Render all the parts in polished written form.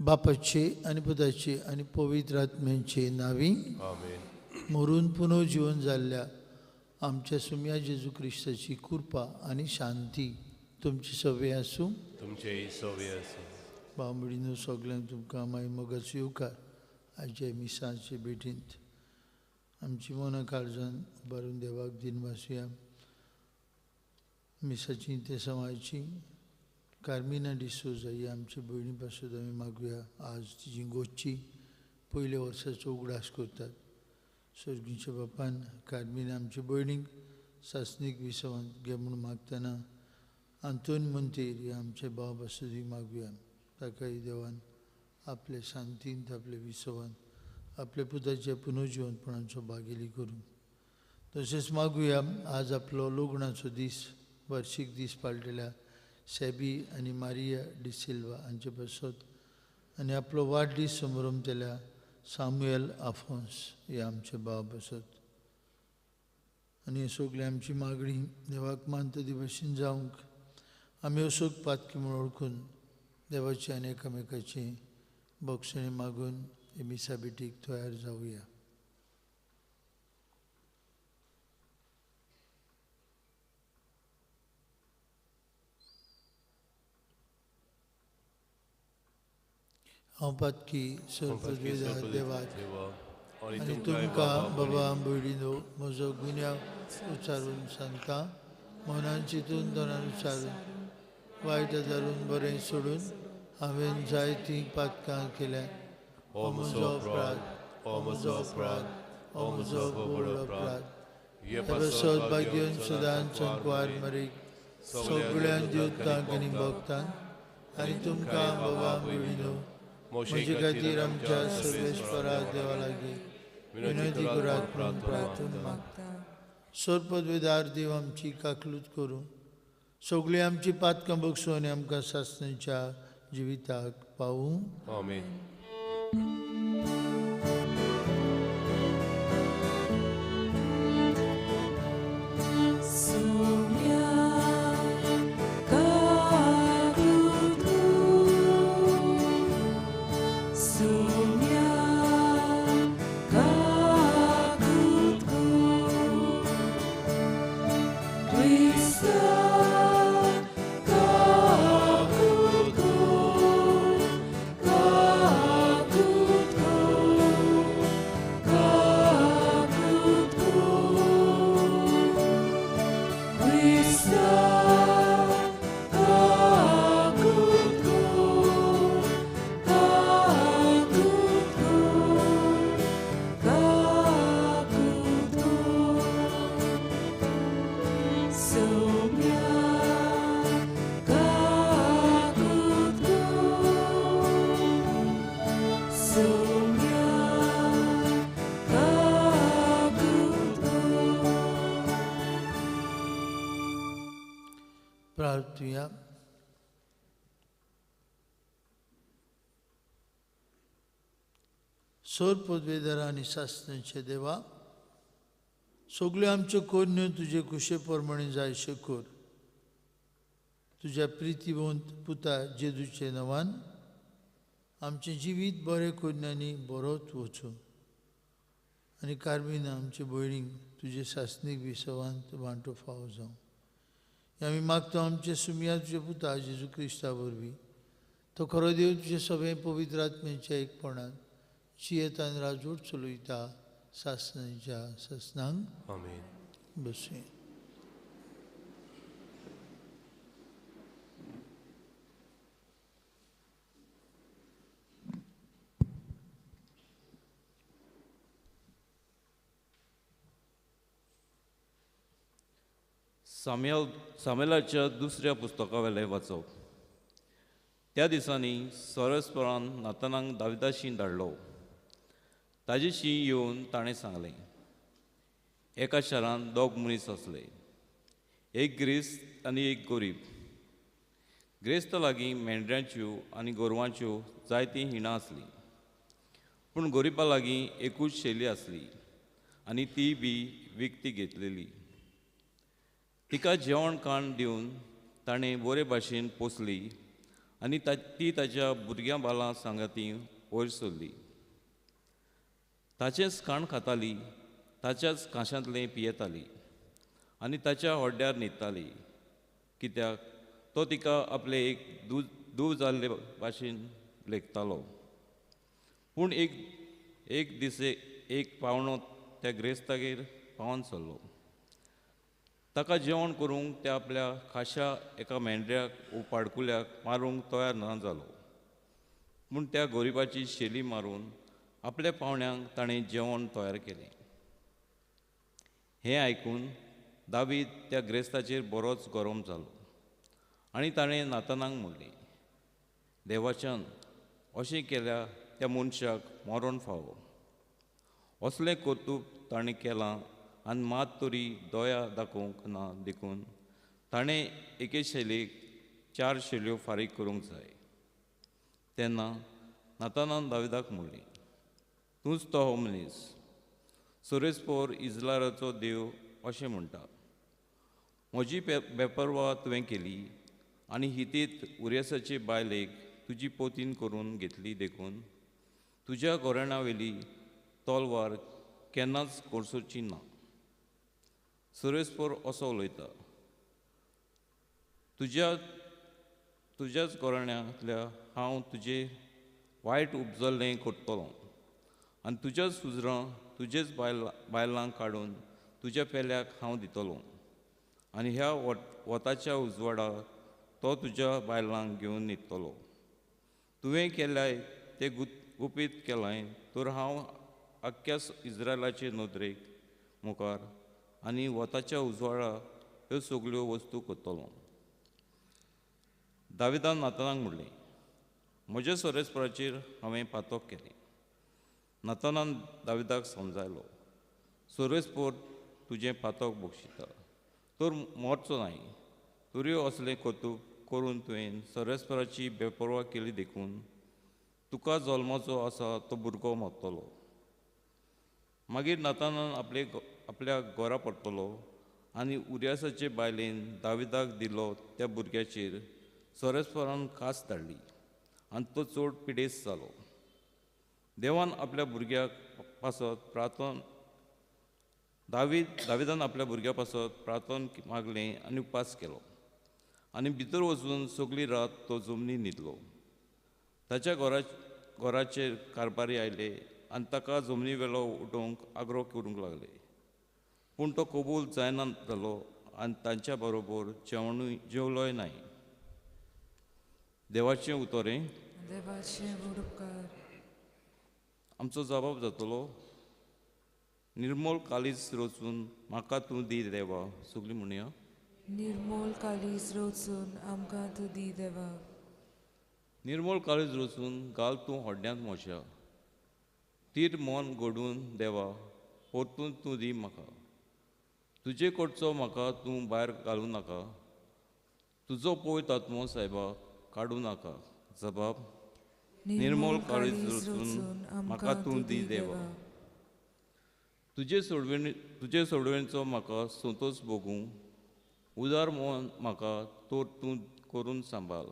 बापाचे आनी पुताचे आनी पवित्र आत्म्याचे नांवी आमेन. मरून पुनर्जीवन जाल्ल्या आमच्या सुम्या जेजू क्रिस्ताची कृपा आनी शांती तुमची सवे आसूं, तुमचेय सवे आसूं. भाव भयणींनो, सगल्यांक तुमकां मागीर मोगाचो येवकार आयच्या मिसाचे भेटींत. आमची मनां काळजान उबारून देवाक दिनवासुया. मिसाची ते समायची कार्मिना डिसोजा ही आमची भयणी पासून आमी मागुया. आज तिजी गोची पयल्या वर्साचो उगडास करतात. सर्गीच्या बापान कार्मिना आमच्या भयणीक सासणीक विसवांत घे म्हूण मागतना आंतोन मंतेर हे आमचे भाव पासून मागुया. ताकाय देवान आपले शांतींत आपले विसवान आपल्या पुताच्या पुनर्जिवंतपणाचो भागेली करूं. तशेंच मागुया आज आपलो लग्नाचो दीस वार्षीक दीस पाळटल्या सेबी आनी मारिया डिसिल्वा हांचे पासत आनी आपलो वाडदीस समरमतल्या सामुएल आफोन्स हे आमचे भाव पासत. आनी हे सगळी आमची मागणी देवाक मानता ती भशेन जावंक आमी असोक पातकी म्हूण वळखून देवाची आनी एकामेकाची बक्षणी मागून हे मिसा भेटीक तयार जावया. हांव पातकी सर्वपदवीधर देवाक आनी तुमकां बाबा भयणीनो म्हजो गुन्यांव उच्चारून सांगता. मनान चिंतून तोंडान उच्चारून वायट धरून बरें सोडून हांवें जायतीं पातकां केल्यात. हो म्हजो अपराध, हो म्हजो अपराध, हो म्हजो व्हड अपराध. हे पासत भाग्यन सदांच संकवार मरीक सगळ्यां देवतांक आनी भक्तांक आनी तुमकां बाबा भयणीनो म्हजे खातीर आमच्या सर्वेस्परा देवा लागीं विनंती करात म्हणून प्रार्थना मागता. सर्पदवेदार देव आमची काकलूत करूं, सगळीं आमची पातकां बगसूं आनी आमकां सासणाच्या जिविताक पावूं. आमेन. प्रार्थुया. सोर पदवेदार आनी सासणाचे देवा, सगल्यो आमच्यो कोरण्यो तुजे कुशे प्रमाणे जायश्यो कर. तुज्या प्रितीवंत पुता जेजूचे नांवान आमचें जिवीत बरें कोरण्यांनी बरोच वचूं आनी कार्मिना आमचे भयणीक तुजे सासणीक विसवांत वांटो फावो जावं. आमी मागता आमचे सुमया तुजे पुता जेजू क्रिस्ता वरवीं. तो खरो देव तुजे सगळे पवित्र आत्म्याच्या एकपणान जियेतान राजवट चलयता सासणाच्या सासणांक. आमेन. बसूया. सामेलाच्या दुसऱ्या पुस्तकावेलें वाचप. त्या दिसांनी सर्वेस्परान नातानाक दाविदाशी धाडलो. ताजेशी येवन ताणें सांगलें, एका शारांत दोग मनीस आसले, एक ग्रेस्त आनी एक गरीब. ग्रेस्ता लागीं मेंढऱ्यांच्यो आनी गोरवांच्यो जायतीं हिणां आसलीं, पूण गरिबा लागीं एकूच शेली आसली आनी ती बी विकती घेतलेली. तिका जेवण खाण दिवन ताणें बरे भाशेन पोसली आनी ती ताच्या भुरग्यां बालां सांगाती वयर सरली. ताचेंच खाण खाताली, ताच्याच कांशांतलें पियेताली आनी ताच्या हड्ड्यार न्हिदताली, कित्याक तो तिका आपले एक दूव जाल्ले भाशेन लेखतालो. पूण एक दीस एक पावणो त्या ग्रेस्तागेर पावन सरलो. ताका जेवण करूंक त्या आपल्या खाशा एका मेंढऱ्याक वो पाडकुल्याक मारूंक तयार ना जालो. पूण त्या गरिबाची शेली मारून आपल्या पावण्यांक ताणें जेवण तयार केलें. हें आयकून दावीद त्या ग्रेस्ताचेर बरोच गरम जालो आनी ताणें नातानाक म्हणलें, देवाच्यान अशें केल्या त्या मनशाक मरण फावो. असलें कर्तूब ताणें केलां आनी मात तरी दया दाखोवंक ना, देखून ताणें एके शैलीक 4 शेल्यो फारीक करूंक जाय. तेन्ना नातानान दाविदाक म्हणलें, तूंच तो हो मनीस, सोरेस्पोर इजलाराचो देव अशें म्हणटा, म्हजी बेपर्वा तुवें केली आनी हितीत उरियासाचे बायलेक तुजी पोतीन करून घेतली, देखून तुज्या गोरणावेली तलवार केन्नाच कोरसोची ना. सुरेशपोर असो उलयता, तुज्याच गोरण्यांतल्या हांव तुजे वायट उपजल्लें करतलो आनी तुज्याच सुजरां तुजेच बायलांक काडून तुज्या पेल्याक हांव दितलो आनी ह्या वताच्या उजवाडा तो तुज्या बायलांक घेवन न्हिदतलो. तुवें केल्याय तें गुपीत केलां तर हांव आख्ख्या इज्रायलाचे नदरेक मुखार आनी वताच्या उजवाडा ह्यो सगल्यो वस्तू करतलो. दाविदान नातानाक म्हणलें, म्हज्या सोरेस्पराचेर हांवें पातक केलें. नातानान दाविदाक समजायलो, सोरेस्पोर तुजें पातक बक्षिता तर मरचो नाय, तरी असलें कर्तूब करून तुवें सोरेस्पराची बेपर्वा केली, देखून तुका जल्माचो आसा तो भुरगो मरतलो. मागीर नातानान आपल्या घरा परतलो आनी उरियासाचे बायलेन दाविदाक दिलो त्या भुरग्याचेर सोरेस्परान कास धाडली आनी तो चड पिडेस्त जालो. देवान आपल्या भुरग्याक पासत प्रार्थन दाविदान आपल्या भुरग्या पासत प्रार्थन मागलें आनी उपास केलो आनी भितर वचून सगळी रात तो जमनी न्हिदलो. ताच्या घराचेर कारभारी आयले आनी ताका जमनी वेलो उठोवंक आग्रो करूंक लागले, पूण तो कबूल जायना जालो आनी तांच्या बरोबर जेवलोय नाय. देवाचें उतरें देवाचें उपकार. आमचो जबाब जातलो, निर्मोल काळीज रचून म्हाका तूं दी देवा. सगळीं म्हणया, निर्मोल काळीज रचून आमकां तूं दी देवा. निर्मोल काळीज रचून घाल तूं होड्ड्यांत म्हज्या, तीर मन घडून देवा परतून तूं दी म्हाका. तुजे कडचो म्हाका तूं भायर घालूं नाका, तुजो पवित्र आत्मो सायबा काडूं नाका. जबाब, निर्मोल काळीज रचून म्हाका तूं दी देवा. तुजे सोडवणेचो म्हाका संतोश भोगूं, उदार मन म्हाका तर तूं करून सांबाळ.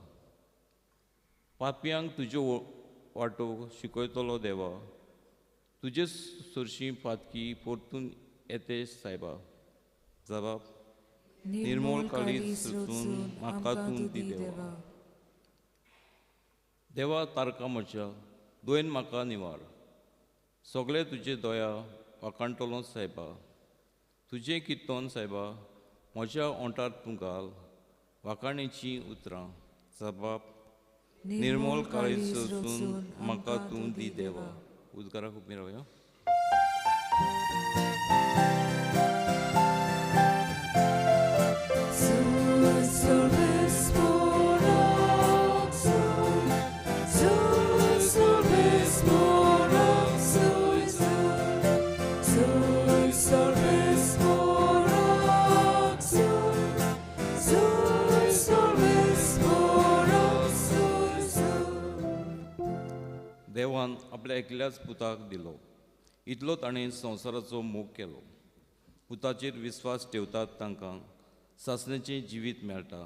पापयांक तुज्यो वाटो शिकयतलो देवा, तुजे सरशीं पातकी परतून येते सायबा. जबाब, निर्मोल काळीज रचून म्हाका तूं दी देवा. देवा तारका म्हज्या दोन म्हाका निवार, सगळे तुजे दया वाखाणटलो सायबा. तुजें किर्तन सायबा म्हज्या ओंठार तूं घाल, वाखाणेचीं उतरां. जबाब, निर्मोल काळीज रचून म्हाका तूं दी देवा. उजगाराक उबी रावया. देवान आपल्या एकल्याच पुताक दिलो, इतलो ताणें संवसाराचो मोग केलो. पुताचेर विस्वास ठेवतात तांकां सासण्याचें जिवीत मेळटा.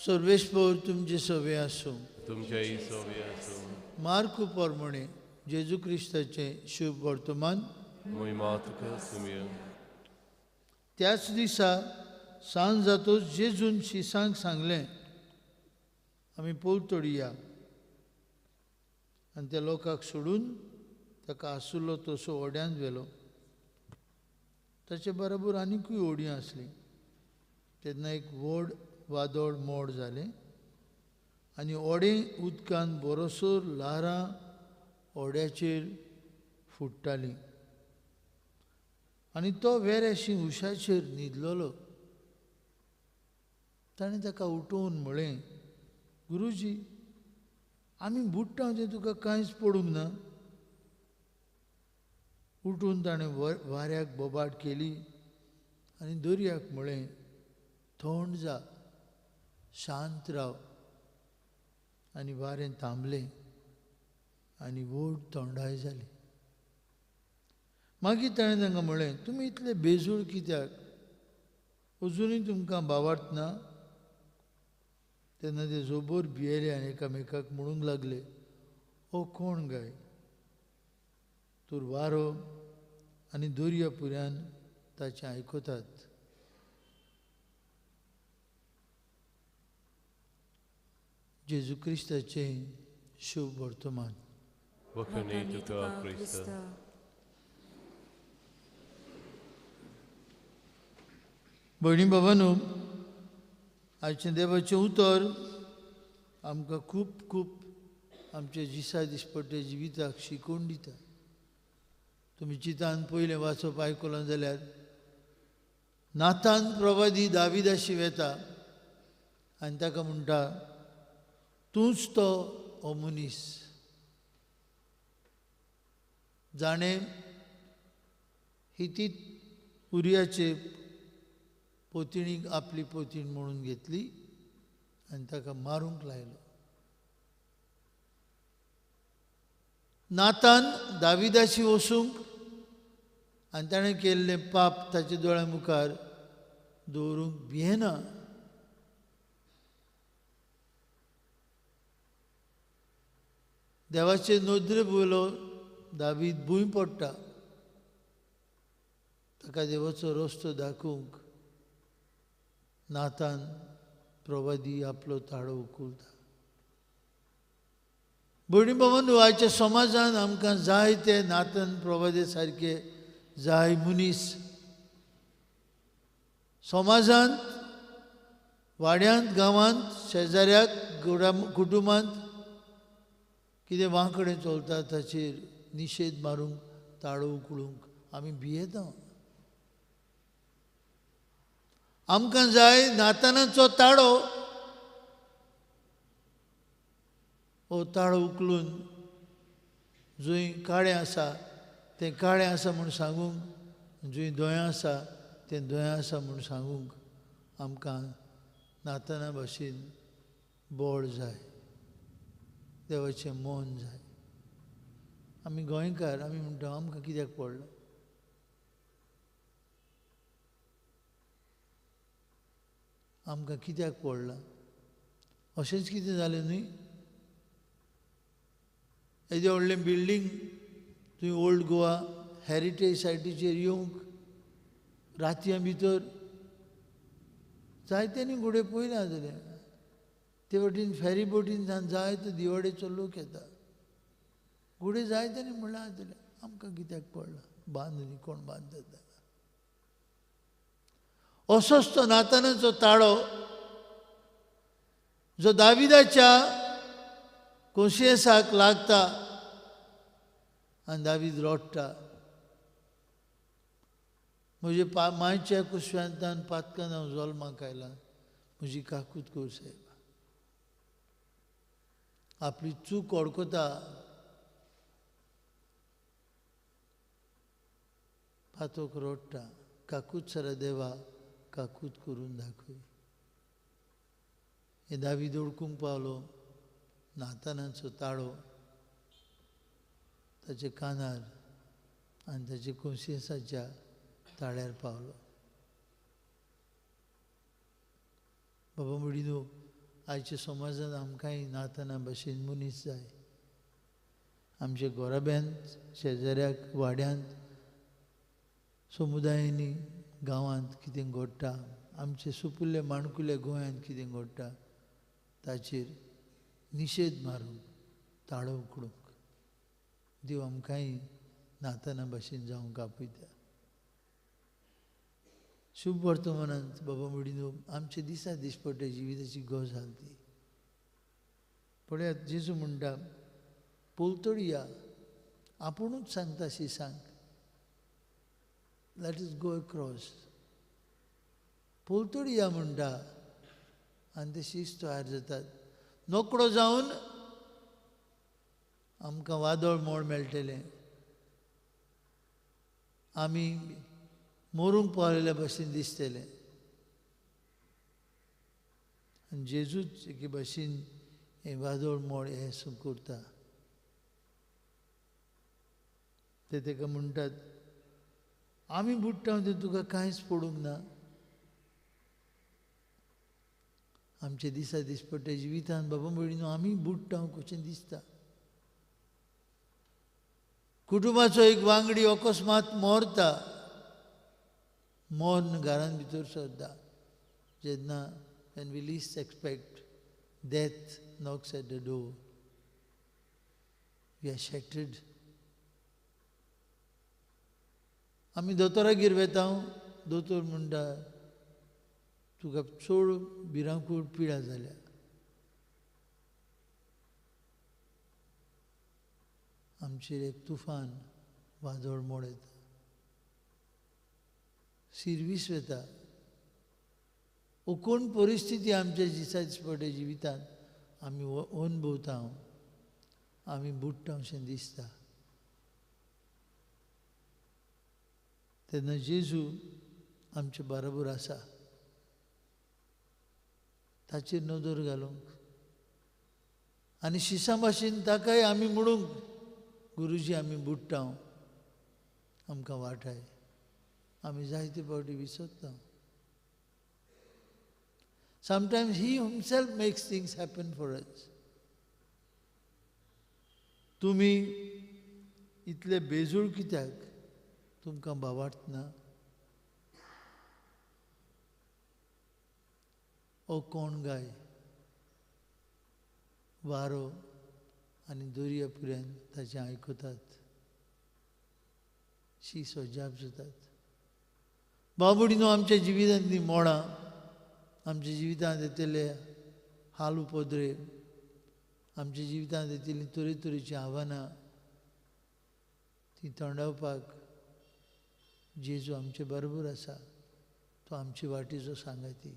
सर्वेस्पोर तुमचे सवे आसूं. तुमचेय सवे आसूं. मार्कू पोरमणे जेजू क्रिस्ताचें शुभ वर्तमान. महिमा तुका सुमिया. त्याच दिसा सांज जातोच जेजून शिसांक सांगलें, आमी पोलतोडया. आनी त्या लोकांक सोडून ताका आसुल्लो तसो ओड्यांत व्हेलो. ताचे बरोबर आनिकूय ओडयां आसलीं. तेन्ना एक व्हड वादळ मोड जालें आनी ओडें उदकान बरोसर ल्हारां ओड्याचेर फुट्टालीं आनी तो वेऱ्याशी उशाचेर न्हिदलेलो. ताणें ताका उठोवन म्हळें, गुरुजी, आमी बुडटा तें तुका कांयच पडूंक ना. उठून ताणें वाऱ्याक बोबाट केली आनी दर्याक म्हळें, थंड जा, शांत राव. आनी वारें थांबलें आनी व्हड थंडाय जाली. मागीर ताणें तांकां म्हळें, तुमी इतले बेजूळ कित्याक? अजुनूय तुमकां बावार्थ ना? तेन्ना ते जोबोर भियेले आनी एकामेकाक म्हणूंक लागले, हो कोण गाय? तर वारो आनी दर्या पुऱ्यान ताचें आयकतात. जेजू क्रिस्ताचें शुभ वर्तमान. भयणी बाबांनो, आयचें देवाचें उतर आमकां खूब खूब आमच्या दिसा दिसपट्टे जिविताक शिकोवन दिता. तुमी चितान पयलें वाचप आयकलां जाल्यार नातान प्रवादी दाविदाशी वेता आनी ताका म्हणटा, तूंच तो हो मनीस जाणें हितीत उरियाचे पोतिणीक आपली पोतीण म्हणून घेतली आनी ताका मारूंक लायलो. नातान दाविदाशी वचूंक आनी ताणें केल्लें पाप ताच्या दोळ्या मुखार दवरूंक भियेना. देवाचे नदरे वयलो दावीद भूंय पडटा. ताका देवाचो रस्तो दाखोवंक नातान प्रवादी आपलो ताळो उखलता. भयणी बाबांनो, आयच्या समाजान आमकां जाय ते नातान प्रवादी सारके जाय मनीस. समाजांत, वाड्यांत, गांवांत, शेजाऱ्याक, कुटुंबांत कितें वांकडें चलता ताचेर निशेध मारूंक, ताळो उकळूंक आमी भियेता. आमकां जाय नातानाचो ताळो. हो ताळो उखलून जंय काळें आसा तें काळें आसा म्हूण सांगूंक, जंय दोंया आसा तें दोंया आसा म्हूण सांगूंक आमकां नाताना भाशेन बळ जाय, देवाचें मन जाय. आमी गोंयकार, आमी म्हणटा आमकां कित्याक पडलो? आमकां कित्याक पडलां? अशेंच कितें जालें न्हय? येदें व्हडलें बिल्डींग तुवें ओल्ड गोवा हेरिटेज सायटीचेर येवंक रातयां भितर जायत्यांनी घोडे पळयला जाल्यार ते वटेन फेरी बोटीन सावन जायतो दिवाडेचो लोक येता. घोडे जायत्यांनी म्हणलां जाल्यार आमकां कित्याक पडलां? बांद न्ही, कोण बांदता ताका? असोच तो नातानाचो ताळो जो दाविदाच्या कोशियेसाक लागता आनी दावीद रडटा. म्हजे मायच्या कुसव्यांतान पातकान हांव जल्माक आयला, म्हजी काकूत कर सायबा. आपली चूक ओळखता, पातोक रडटा, काकूत सरा देवा, काकूत करून दाखय. हे दावीद ओळखूंक पावलो. नातानाचो ताळो ताचे कानार आनी ताचे कोशियेसाच्या ताळ्यार पावलो. बाबा म्हणिनू, आयच्या समाजांत आमकांय नातना भशेन मनीस जाय. आमच्या गोराब्यांत, शेजाऱ्याक, वाड्यांत, समुदायांनी, गांवांत कितें घडटा, आमचे सुपुल्ले माणकुले गोंयांत कितें घडटा ताचेर निशेध मारूंक, ताळो उकडूंक देव आमकांय नातना भशेन जावंक आपयता. शुभ वर्तमानांत बाबा मुडीनो आमच्या दिसा दिसपट्ट्या जिविताची गजाल ती पळयात. जेजू म्हणटा पलतडी या, आपुणूच सांगता शिसांक, let us go across. पलतडी या म्हणटा आनी ते शीस तयार जातात. नोकळो जावन आमकां वादळ मोड मेळटलें, आमी मरूंक पावलेल्या भशेन दिसतलें. आनी जेजूच एके भशेन हें वादळ मोड हें करता. ते ताका म्हणटात आमी बुडटा तें तुका कांयच पडूंक ना. आमच्या दिसा दिसपट्ट्या जिवितान बाबा भयणीनो आमी बुडटा कशें दिसता. कुटुंबाचो एक वांगडी अकस्मात मरता, मर्ण घरान भितर सरता जेन्ना when we least expect death knocks at the door, we are shattered. आमी दोतोरागेर वेता, दोतोर म्हणटा तुका चड भिरांकूळ पिडा जाल्या. आमचेर एक तुफान वादळ मोड येता, सिरवीस वेता. कोण परिस्थिती आमच्या दिसा दिसपट्ट्या जिवितांत आमी अनुभवता, आमी बुडटा अशें दिसता. तेन्ना जेजू आमचे बरोबर आसा, ताचेर नदर घालूंक आनी शिसां भाशेन ताकाय आमी म्हणूंक गुरुजी आमी बुडटा, आमकां वाटाय. आमी जायते फावटी विसरता. Sometimes he himself makes things happen for us. तुमी इतले बेजूळ कित्याक, तुमकां भावार्थ ना? ओ कोण गाय वारो आनी दर्या पुऱ्यान ताचें आयकतात, शीस अजाप जातात. बाबुडीनो आमच्या जिवितांतलीं मोडां, आमच्या जिवितांत येतले हाल उपद्रे, आमच्या जिवितांत येतलीं तरेतरेचीं आव्हानां, ती तोंडावपाक जेजू आमचे बरोबर आसा. तो आमचे वाटेचो सांगाती.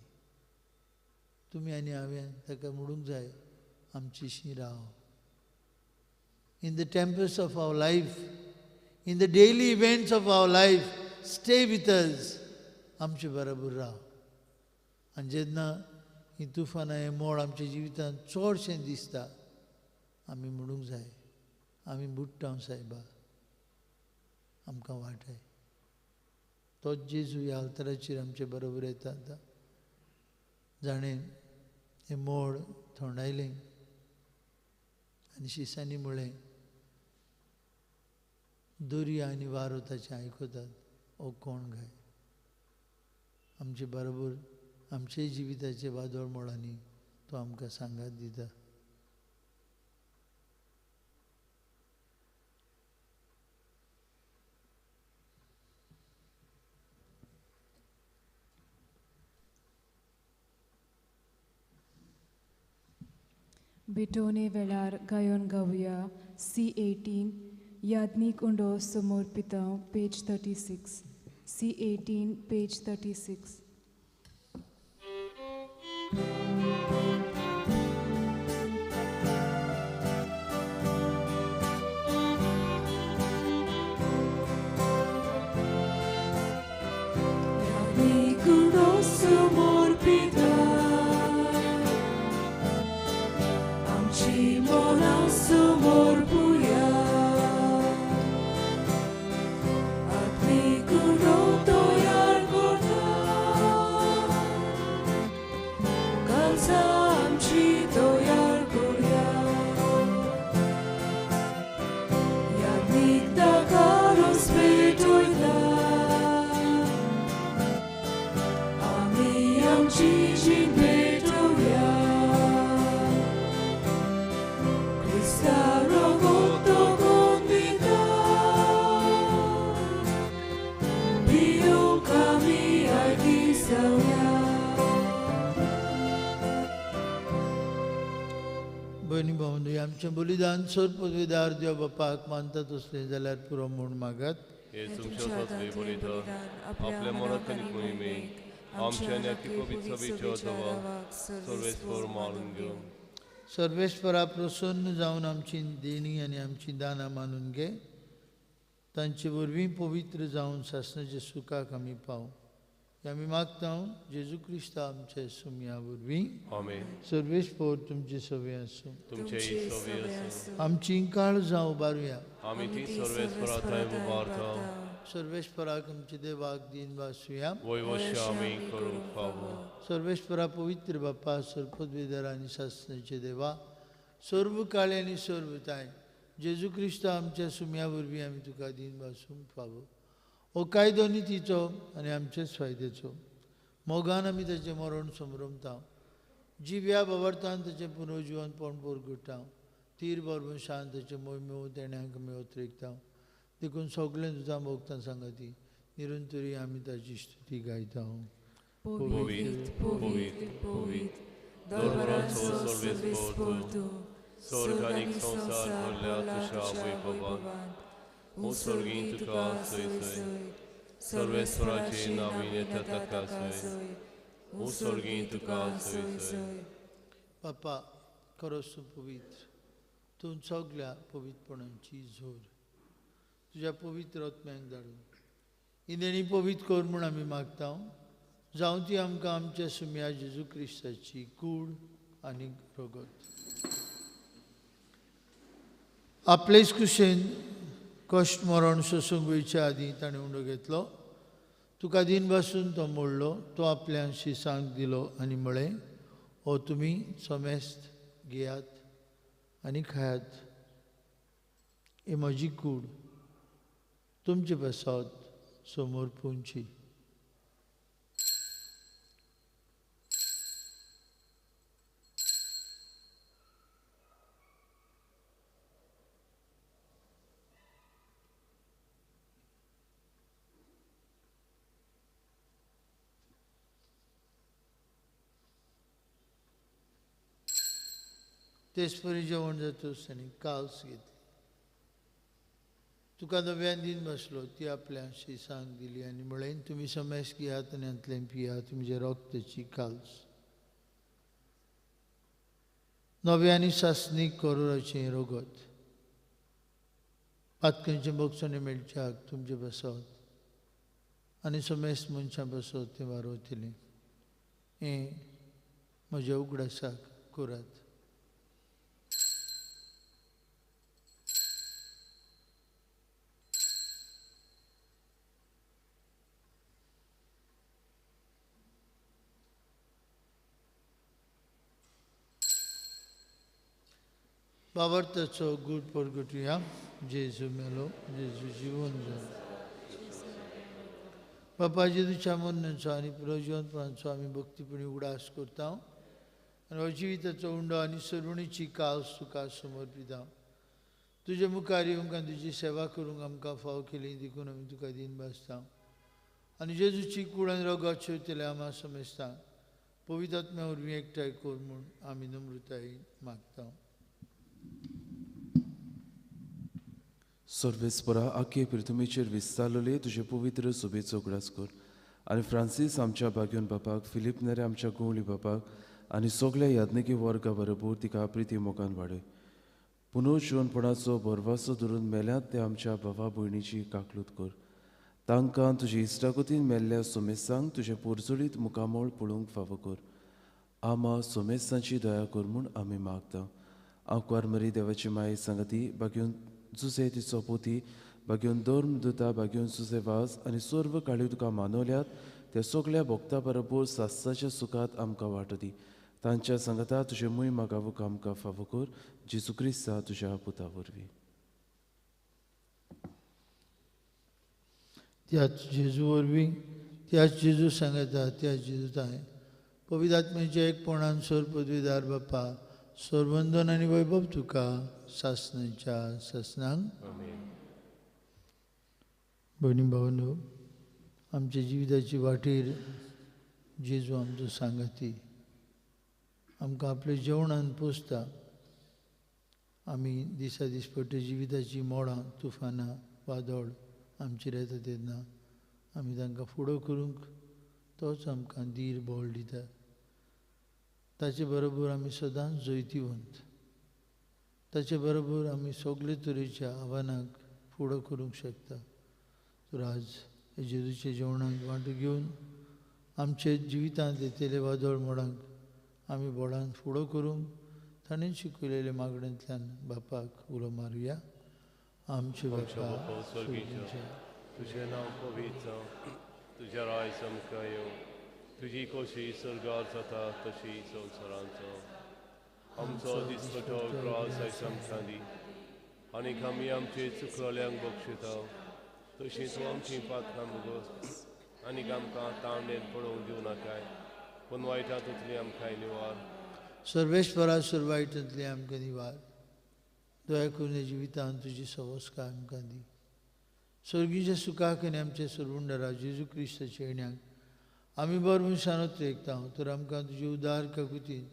तुमी आनी हांवें ताका म्हणूंक जाय आमचीशी राव. In the tempest of our life, in the daily events of our life, stay with us. आमचे बरोबर राव. आनी जेन्ना हीं तुफानां हें मोड आमच्या जिवितांत चडशें दिसता, आमी म्हणूंक जाय आमी बुडटा सायबा, आमकां वाटाय. तोच जेजू ह्या अल्तराचेर आमचे बरोबर येता आतां, जाणें हें मोड थोंडायलें आनी शिसांनी म्हळें दर्या आनी वारो ताचें आयकतात, ओ कोण गाय. आमचे बरोबर आमचे जिविताचे वादळ मोडांनी तो आमकां सांगात दिता. भेटोवणे वेळार गायोन गावया C18 याज्ञीक उंडो समोर पितांव पेज 36 C18 page 36. याज्ञीक उंडो समोर पितांव आमची जीण पेटोवया. क्रिस्ता रोगोत तोगून दिता, पिवंक आमी आयती जावया. भयणी भावंडो, आमचें बलिदान सर पदवीदार देव बापाक मानता तसलें जाल्यार पुरो म्हूण मागात. हे तुमच्या हातांतलें बलिदान आपल्या मनाक आनी मोहिमेक आमच्या आनी आख्खे पवित्र सभेच्या देवाक सर्वेस्पर मानून घेवं. सर्वेस्परा प्रसन्न जावन आमची देणी आनी आमची दानां मानून घे, तांचे वरवीं पवित्र जावन सासणाच्या सुखाक आमी पाव. हें आमी मागता जेजू क्रिस्ता आमच्या सुमया वरवीं. आमेन. सर्वेस्पर तुमचे सवे आसूं. तुमचेय सवे आसूं. आमची काळजां उबारुया. आमी ती सर्वेस्परा थंय उबारता. सर्वेस्पराक आमच्या देवाक दीन वासुया. वयवश्य आमी करूंक फावो. सर्वेस्परा पवित्र बापा, सर्पदवेदर आनी सासणाचे देवा, सर्व काळे आनी सर्व ताय जेजू क्रिस्त आमच्या सुम्या वरवीं आमी तुका दीन वासूंक फावो. हो कायदो नितीचो आनी आमचेच फायद्याचो. मोगान आमी ताचें मरण समरमता, जिव्या बवर्तान ताचें पुनर्जिवनपण परगुटा, तीर बरवशान ताचें मोहिम्यो तेण्याक आमी अतिरेकता. देखून सगळें तुजा भोगता सांगाती निरंतरी आमी ताची स्तुती गायता. पवित्र पवित्र पवित्र दरबाराचो सर्वेस्पर तूं, स्वर्ग आनी संवसार भरल्या तुज्या वैभवान. ओ स्वर्गीं तुका सय सय, सर्वेस्पराचे नांवीन येता ताका सय. ओ स्वर्गीं तुका सय सय. बापा, खरोच तूं पवित्र, तूं सगळ्या पवित्रपणाची जोर. तुज्या पवित्र आत्म्याक धाडून ही देणी पवित्र कर म्हूण आमी मागता. जावं ती आमकां आमच्या सुम्या जेजू क्रिस्ताची कूड आनी रगत. आपलेच कुशेन कश्ट मरण सोसूंक वयच्या आदीं ताणें उंडो घेतलो. तुका दीन बसून तो मोडलो, तो आपल्या शिसांक दिलो आनी म्हळें, हो तुमी समेस्त घेयात आनी खायात, ही म्हजी कूड तुमचे पासत समोर पुंची. तेच परी जेवण जातच ताणें काल्स घेतली. तुका नव्यान दीन बसलो, ती आपल्या शिसांक दिली आनी म्हळें, तुमी समेस घेयात आनी हांतलें पियात, तुमचें रक्ताची काल्स. नव्या आनी सासणीक करोराचें रगत पातकांचें भोगसणें मेळच्याक तुमचे बसत आनी समेस मनशां बसत तें वारवतलें. हें म्हज्या उगडासाक करात. बाबर्ताचो गूट परगटुया. जेजू मेलो, जेजू जिवन जालो. बापा जेजूच्या मरणाचो आनी पुनर्जिवनपणाचो आमी भक्तीपणी उगडास करता आनी हो जिविताचो उंडो आनी सरुणीची कास तुका समर्पिता. तुजे मुखार येवंक आनी तुजी सेवा करूंक आमकां फाव केली देखून आमी तुका दीन भासता. आनी जेजूची कूड आनी रगत शेवतले आमा समजता पवित्र आत्म्या वरवीं एकठांय कर म्हूण आमी नम्रतायेन मागता. सर्वेस्परा आखे पृथ्वीचेर विस्तारलेले तुजे पवित्र सभेचो उगडास कर आनी फ्रांसीस आमच्या भाग्योन बापाक, फिलीप नेरे आमच्या गोवली बापाक आनी सगल्या याज्ञिकी वर्गा बरोबर तिका प्रिती मोगान वाडय. पुनर्जिवनपणाचो भरवासो धरून मेल्यात ते आमच्या भावा भयणीची काकलूत कर. तांकां तुजे इश्टागतीन मेल्ल्या सोमेसांक तुजें पोरजोळीत मुखामळ पळोवंक फावो कर. आमा सोमेसांची दया कर म्हूण आमी मागता. आंकवार मरी देवाची माये सांगती बागेवन जुसे तिचो पोती, बागेवन धर्म दुता, बागेवन सुसे वास आनी सर्व काळी तुका मानवल्यात त्या सगल्या भोक्ता बरोबर सास्साच्या सुखात आमकां वाटो दी. तांच्या सांगता तुजें मूय मागावूंक आमकां फावो कर. जेजू क्रिस्ता तुज्या पुता वरवीं. त्याच जेजू वरवीं, त्याच जेजू सांगता, त्याच जेजू तांय पवित्र आत्म्याच्या एकपणान सोर पदवीदार बापा सोरबंधन आनी वैभव तुका सासणाच्या सासणांक. भयणी भावनो, आमच्या जिविताची वाटेर जेजू आमचो सांगाती, आमकां आपल्या जेवणान पोसता. आमी दिसा दिसपट्टे जिविताची मोडां, तुफानां, वादळ आमचेर येता तेन्ना आमी तांकां फुडो करूंक तोच आमकां धीर बळ दिता. ताचे बरोबर आमी सदांच जैतिवंत, ताचे बरोबर आमी सगळे तरेच्या आव्हानांक फुडो करूंक शकता. तर आज जेजूच्या जेवणाक वांटो घेवन आमच्या जिवितांत येतले वादळ मोडांक आमी बोडान फुडो करूंक ताणें शिकयलेल्या मागण्यांतल्यान बापाक उलो मारुया. आमचे बापा स्वर्गीच्या, तुजें नांव पवित्र जावं, तुजें राज आमकां येवं, तुजी खोशी स्वर्गार जाता तशी संवसारांत जावं. आमचो दिसपटो ग्रास आयज आमकां दी, आनीक आमी आमचे चुकलोल्यांक बक्षिता तशीं तूं आमचीं पात्रां मुगोस, आनीक आमकां ताणें पडोवंक दिवं नाकाय, पूण वायटांतली आमकां निवार. सर्वेश्वरा सर्वायटांतली आमकां निवार. दया करून जिवितांत तुजी सवस्काय आमकां दी. स्वर्गीच्या सुखाक आनी आमच्या सरवुंडरा जेजू क्रिस्ताच्या येण्याक आमी बरो मनशानूच एकता. तर आमकां तुजी उदार काकुतीन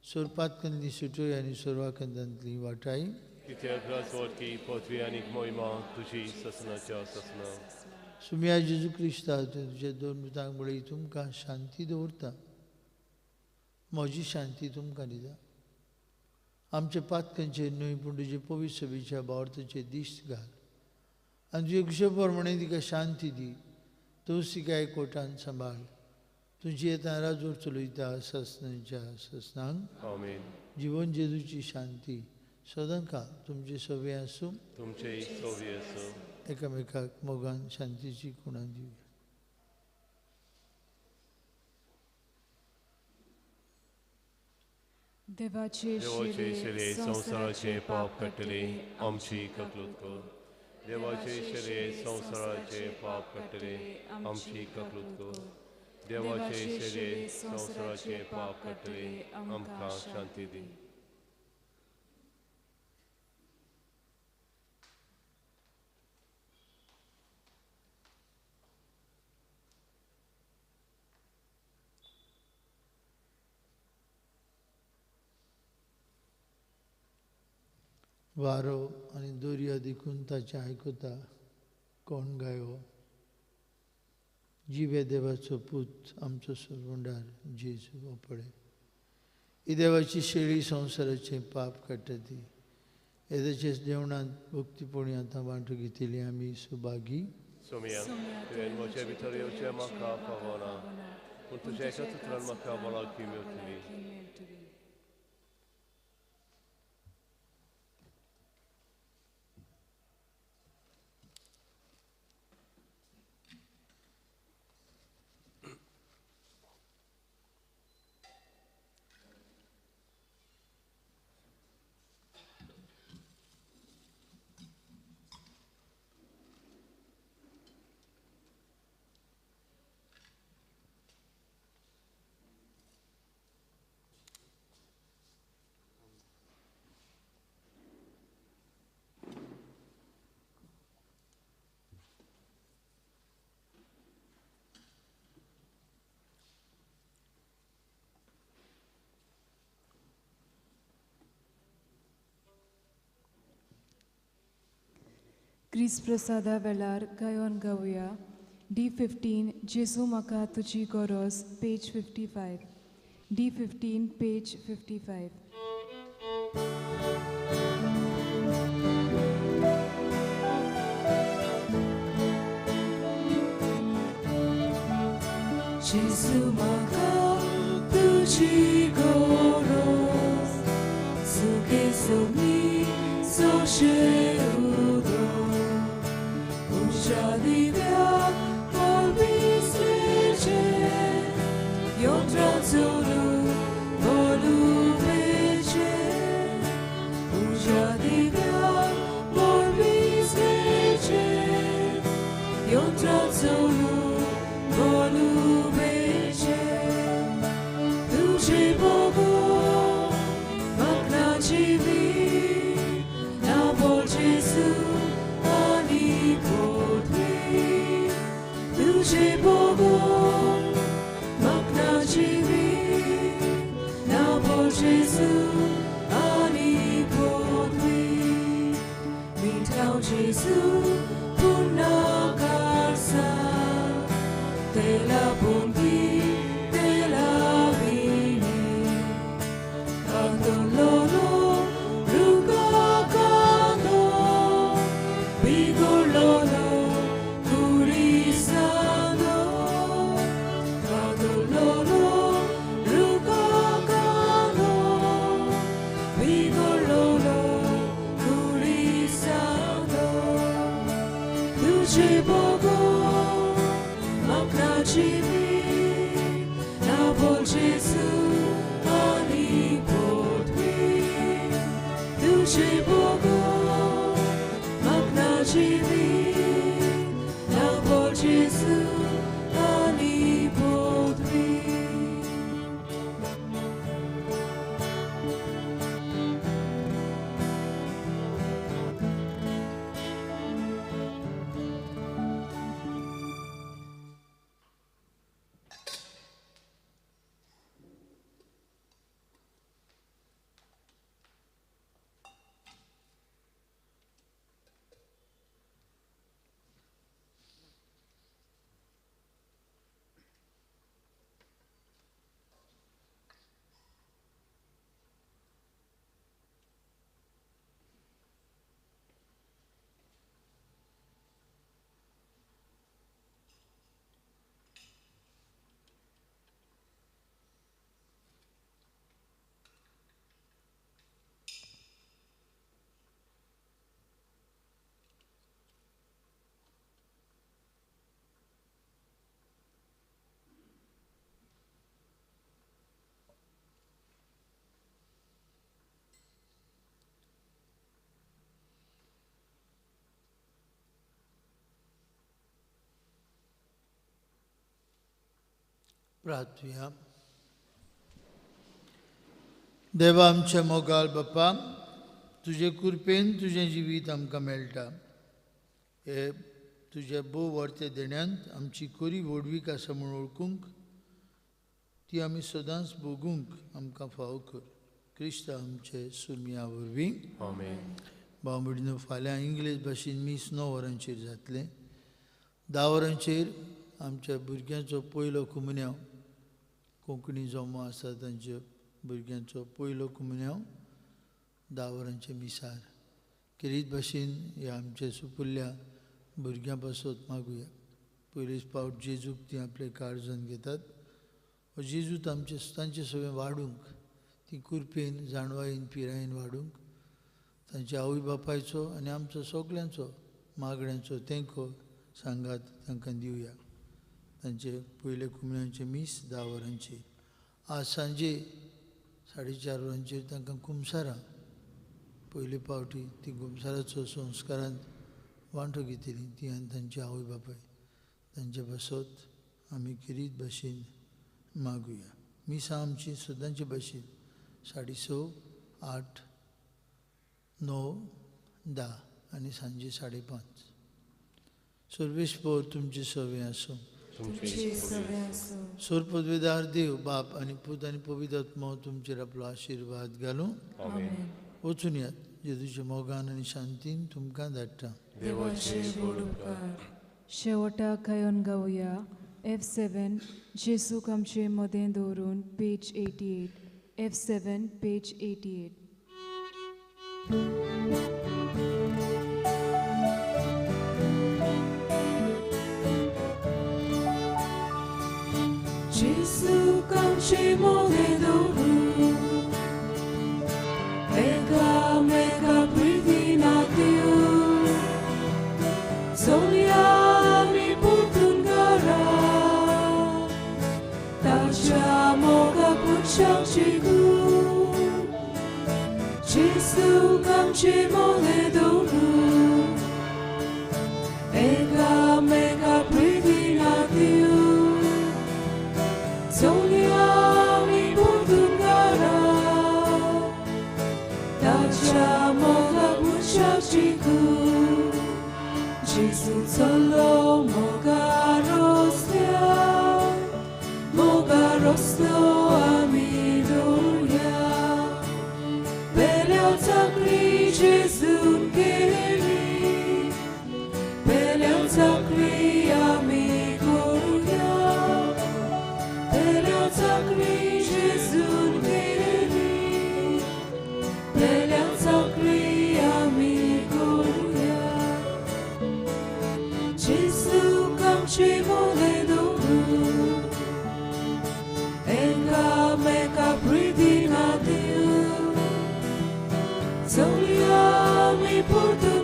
सोरपातकंदली सुटोय आनी सोरवाकंदांतली वाटाय. कित्याक राजवटकी पदवी आनी मोहिमा तुजी ससनाच्या ससना. सुमिया जेजू क्रिस्ता, तुज्या दोन मृतांक बळी तुमकां शांती दवरता, म्हजी शांती तुमकां दिता. आमच्या पातकांचेर न्हय पूण तुजे पवित्र सभेच्या भावार्थाचेर दिश्ट घाल आनी तुजे कुशे प्रमाणे तिका शांती दी. तूं तिका एकवटान सांबाळ. तुजी येता राजवट चलयता ससनाच्या ससनांक. आमेन. जिवन जेजूची शांती सदांकाळ तुमचे सवे आसूं, तुमचे सवे आसूं. एकामेकाक मोगान शांतीची खुणा दिवया. देवाचे शिरे संवसाराचे पाप काडटले आमची ककलूत कर. देवाचे शिरे संवसाराचे पाप काडटले आमची ककलूत कर. देवाचे शिरे संवसाराचे पाप काडटले आमकां शांती दी. वारो आनी दर्या देखून ताचें आयकता कोण गायो. जिवे देवाचो पूत आमचो सरवंडार जेजू हो पळय. ही देवाची शेळी संवसाराचें पाप काडटा ती. येदाचे जेवणांत भक्तीपणी आतां वांटो घेतली आमी सुभागी. सोमिया, तुवें म्हजे भितर येवचें म्हाका फावना, पूण तुज्या एका उतरान म्हाका भलायकी मेळटली. क्रिस्त प्रसादा वेळार गायोन गावया. D15 जेजू म्हाका तुजी गरज, पेज 55. D15 page 55. जेजू म्हाका तुजी गरज, सुखे सोमी सोशे उदो. Divya volbisleče, jontrancolu voluveče. Uja divya volbisleče, jontrancolu voluveče. तुझे बोगो म्हाका जिवी ना बोल जेजू आनी पोटवी तुझे बोगो म्हाका जिवी ना बोल जेजू आनी पोटवी मिठाव जेजू पुन्हा कारसा तेला बोंदी तेला विणे Adololo rugagano bigololo curisano Adololo rugagano bigololo curisano तुझे बोगो म्हाका जिवी ना बोल जेजू आनी पोटवी तुझे बोगो म्हाका जिवी ना बोल जेजू आनी पोटवी. प्रार्थुया. देवा आमच्या मोगाल बापा, तुजे कृपेन तुजें जिवीत आमकां मेळटा. हे तुज्या भोव वर्ते देण्यांत आमची खरी व्हडवीक आसा म्हूण वळखूंक, ती आमी सदांच भोगूंक आमकां फावो कर. क्रिस्त आमचे सुमया वरवीं. आमेन. भाव भयणीनो, फाल्यां इंग्लीश भाशेन मीस 9 वरांचेर जातलें. 10 वरांचेर आमच्या भुरग्यांचो पयलो कुमन्यांव, कोंकणी जमो आसा तांच्या भुरग्यांचो पयलो कुमन्यांव 10 वरांचे मिसार. खेरीत भाशेन ह्या आमच्या सुपुल्ल्या भुरग्यां पासत मागुया. पयलीच फावट जेजूक ती आपले काळजान घेतात. हो जेजू तांचे तांचे सगळें वाडूंक, ती कृपेन जाणवायेन पिरायेन वाडूंक तांच्या आवय बापायचो आनी आमचो सगल्यांचो मागण्यांचो तेंको सांगात तांकां दिवया. तांचे पयले कुमण्यांचे मीस 10 वरांचेर. आज सांजे 4:30 वरांचेर तांकां कुमसारां पयले फावटी ती कुमसाराचो संस्कारांत वांटो घेतली ती आनी तांची आवय बापाय. तांचे पासत आमी खेरीत भाशेन मागुया. मिसां आमची सदांचे भाशेन 6:30, 8, 9, 10 आनी सांजे 5:30. सर्वेस्पर तुमचे सवे आसूं. तुमचे सवे आसूं. सोरपदवेदार देव बाप आनी पूत आनी पवित्र आत्मो तुमचेर आपलो आशिर्वाद घालूं. आमेन. वचून यात जेजूच्या मोगान आनी शांतीन तुमकां धाडटा. देवाचे व्हड उपकार. शेवटाक गायन गावया F7 जेजूक आमचे मदें दवरून, पेज 88. F7 page 88. जेजूक आमचे मदें दवरून एकामेका प्रितीन दिवं. चलया आमी परतून घरा ताच्या मोगाक मनशाक जिखूं. जेजूक आमचे मदें दवरून एकामेका प्रितीन दिवं. चलया आमी परतून आमच्या मोगा मनशाक जिखून जेजू चल्लो मोगा रस्त्यार मोगा रस्तो आमी दवरुया पेल्या चाकरी जेजून केली पेल्या चाकरी आमी करुया पेल्या चाकरी जेजून केली पेल्या चाकरी आमी करुया जेजू आमचे मोले दवरू एकामेका प्रिती खातीर चलया आमी परतून.